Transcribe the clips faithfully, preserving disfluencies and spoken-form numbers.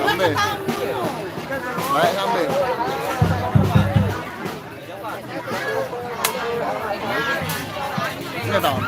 Sambil. Baik, sambil. Ini tahu.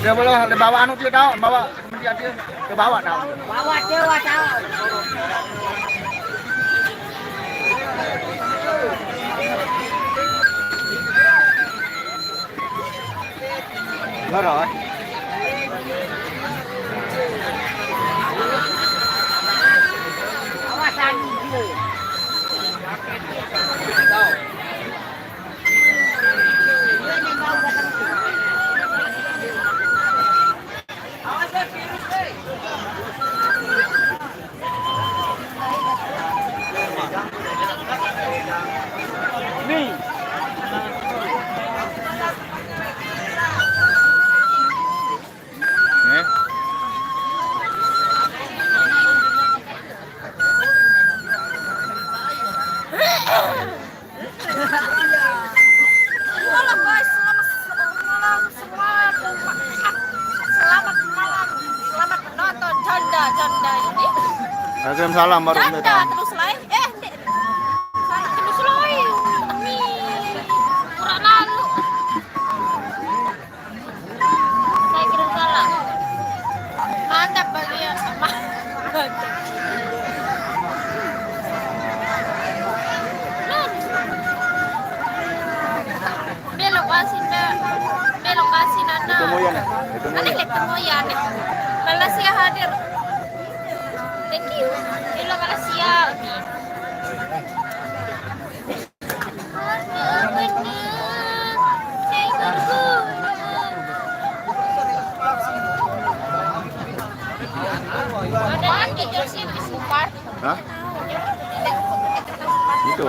Dia boleh, dia bawa anu dia tahu, bawa. Ke bawah tau. Bawah dia, bawah tau. Ngorot. Awas, anu dia. Halo guys, selamat malam semua. Selamat malam, selamat menonton Janda Janda ini. Waalaikumsalam warahmatullahi wabarakatuh. Terus lain, eh, terus lain. Kurang lalu. Saya kirim salam. Mantap bagi yang sama. Belok kasih, belok kasih nana. Itu Moyan ya? Itu Moyan. Ada lihat Moyan. Malaysia hadir. Thank you. Belok Malaysia. Hah? Itu.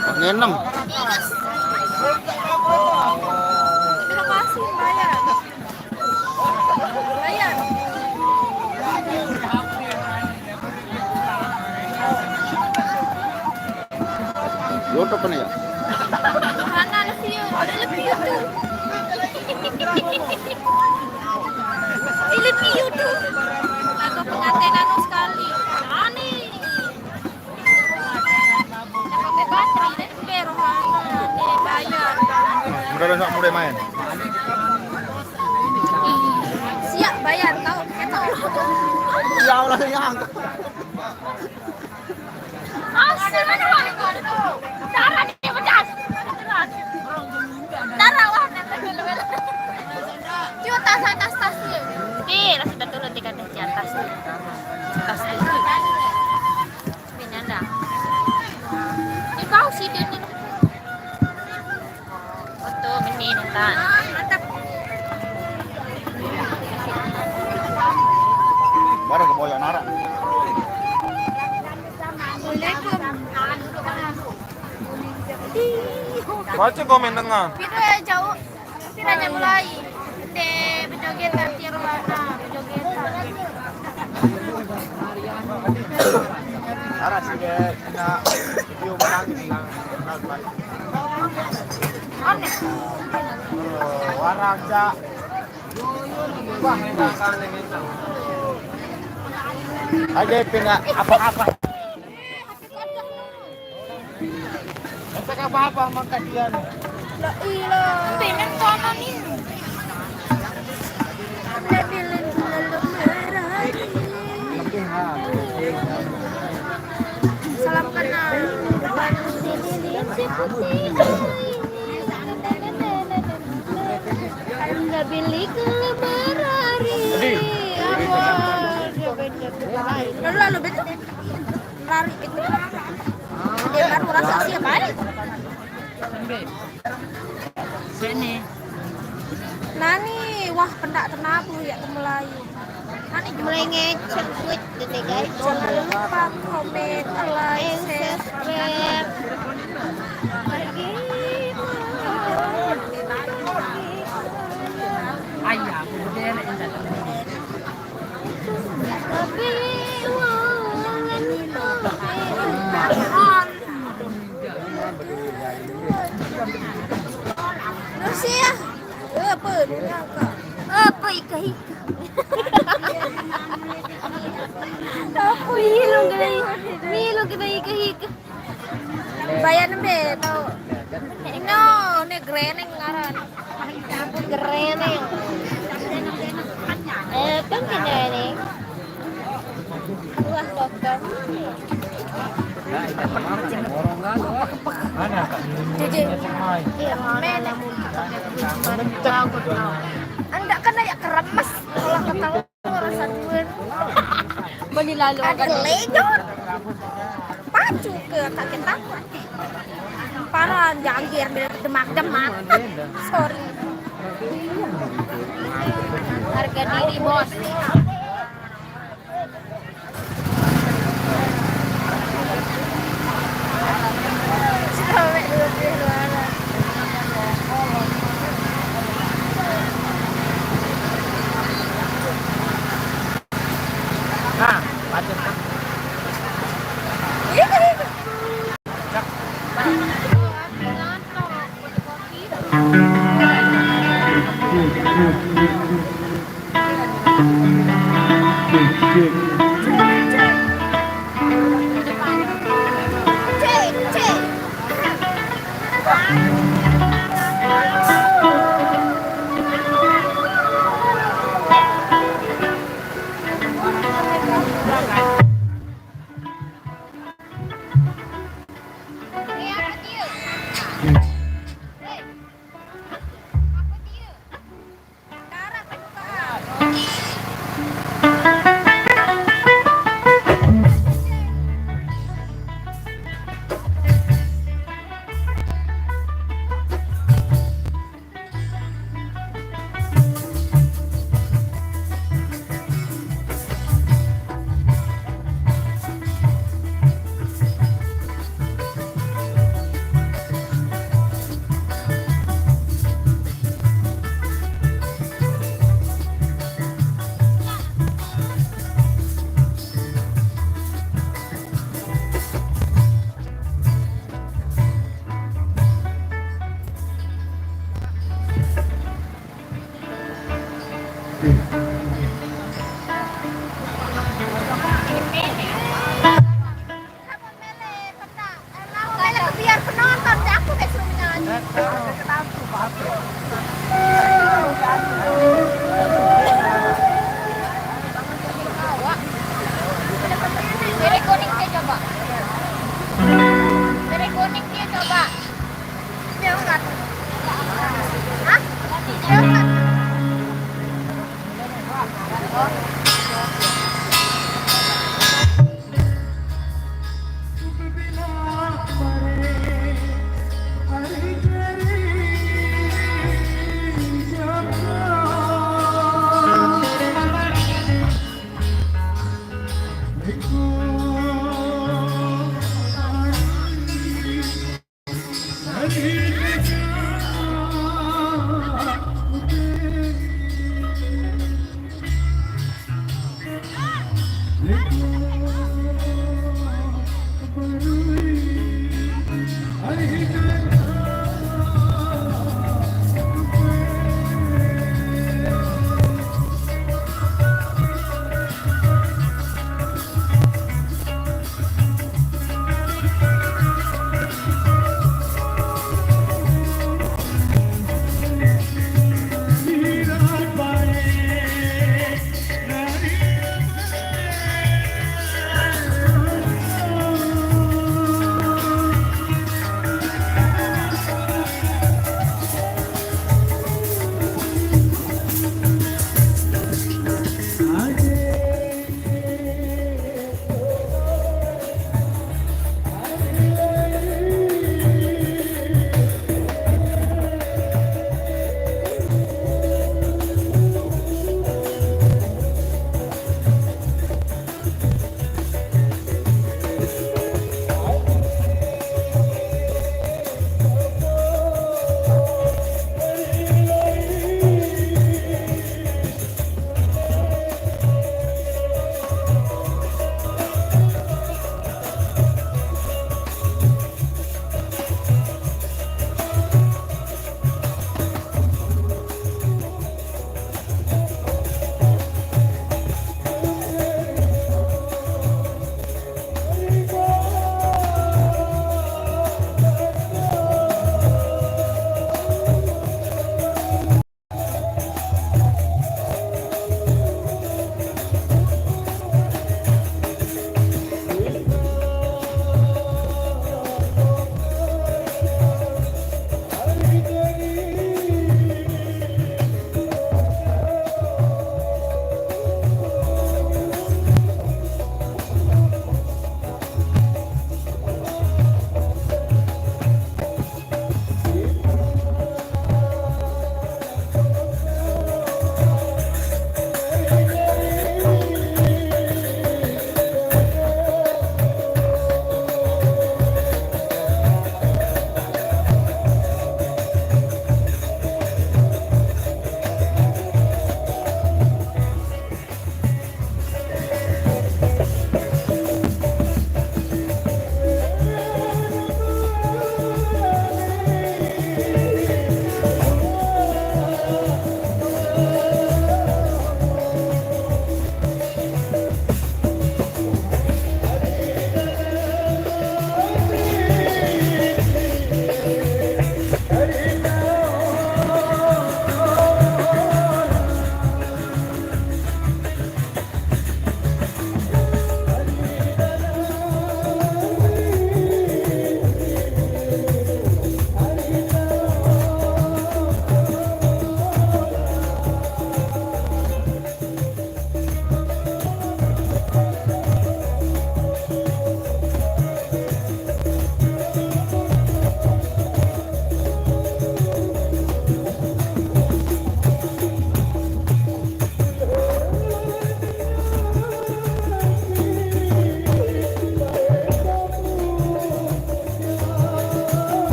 Pakai enam. Terima kasih, Maya. Yoto apa nih ya? Hana, love you. I love you too. I love you too. Aku pengantin anu sekali. Aneh. Udah besok mulai main. Siap bayar tau. Ya Allah, yang. Darah dia pedas. Darah warna. Cuma tas, tas, tas dia. Dia lah sudah turun di atas, di atas. Tas dia. Ini ada. Ini bau sih dia ni. Foto bini nonton. Mantap. Baru ke bola narak. Assalamualaikum. Baca komen tengah. Pira jauh. Pira jauh mulai. Dek, berjoget nanti rumah. Ah, berjoget. Arah sini kena view menang. Aneh. Oh, warang, Cak. Wah, ini. Aja pindah apa-apa. Entah apa-apa makan dia ni. La ilah. Pengen tuan ni. Salam kenal. Nggak beli ke berari. Lalu, lalu betul. Lari itu. Dia baru rasa siapa ya? Sini. Nani, wah, pendak tenabuh ya ke Melayu. Nani juga. Mulai ngecek duit deh, guys. Jangan lupa komen, like, subscribe. Ayah, udah enak. Tapi uang itu. Nusia. Apa dia nyangka? Apa ika-ika? Apa milu kena, milu kena ika-ika? Bayar nembe tau. Ino, ne greneng ngaran. Greneng. Eh, kan greneng. Wah, kotor. Mana? Cici. Iya, mana? Anda kan kayak keremes kalau ketawa rasa dua. Beli lalu ada kan. Lejon. Pacu ke kakek takut. Parah, jangkir, demak-demak. Sorry. Harga diri, bos. Nah, pacet. Biar penonton, aku besok nyanyi. Dari kuning dia coba. Dari kuning dia coba. Dia angkat. Hah? Dia angkat.